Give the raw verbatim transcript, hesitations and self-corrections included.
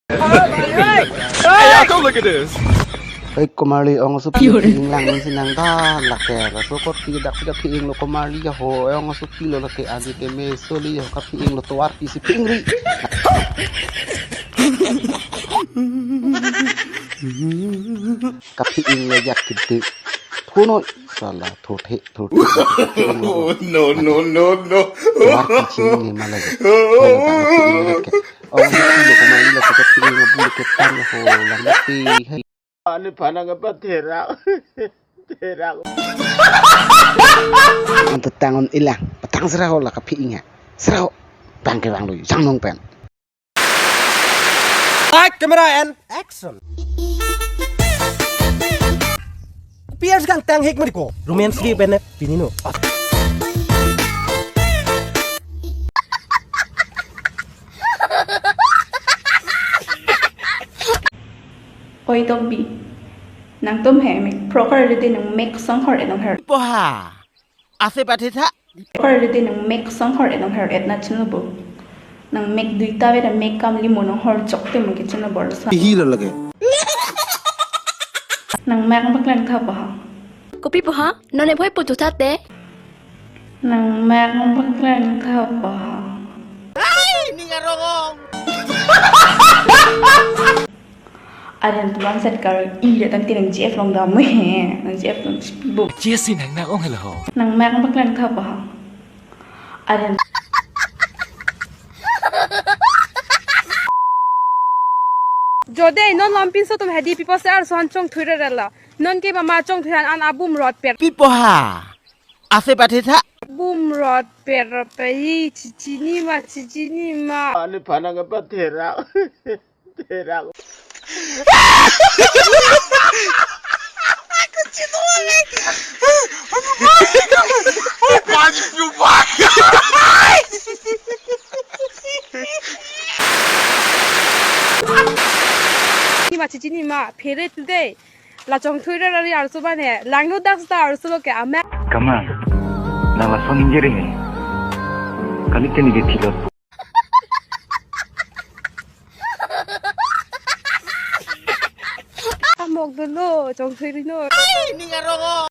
Hey, y'all, come look at this. Hei komarli, ong asopi phi-ing lang nang si nang dan lake. Laso korte dak si kaphi-ing lo komarli ya ho. Ong asopi lo lake, agi ke me soli ya ho, kaphi-ing lo tovar pi si phi-ing ri. Kaphi-ing lo jak kiti. Thunoi sala thothe thothe. No, no, no, no. Tovar pi chini ma lagi. Hei lo bang kaphi-ing lake. Ong asopi lo komarli lo kaphi-ing lo bulu ketan ya ho lang mati. Hei. Ani panang apa terak? Terak. Ang tatang un-e lang, patang sera ho la kaphi-ing ha. Sera ho. Bang ke bang lui, sang nung pen. Light, camera, and action. Piers gang tang hik meriko. Romance di pen pini no. Oi Tokbi, nangtum he mek proker de nang mek song hor enong her. Poha. Ase pathe tha. Proker de nang mek song hor enong her et na chino bo. Nang mek duita ve da mek kam limo nong hor chok te mo ke chino bor sa. Hi lo lage. Nang mek bak lang tha poha. Kopi poha? Non e bhoi putu tha te. Nang mek bak lang tha poha. Ai, ning arong ong. Aden tuan set kar i datang ti nang G F long dam he. Nang G F long spibo. Jesse nang nang ong helo ho. Nang mek bak lang tha poha. Aden. Jodei non lampinso atum hedi pipo se arso an chongthui rerela. Non ke mama chongthui an an abum rot per. Pipo ha. Ase pathe tha. Bum rot per pe hi chichini ma chichini ma. Ani panang apa terak? Terak. Ni ma chichini ma phere today. La chongthui rari arso bane langno dak seta arso lo ke ame. Kama, nang lason injiri ni. Kali tini ke thilo. Amok dolo chongthui rino. Ai, ning arong ong.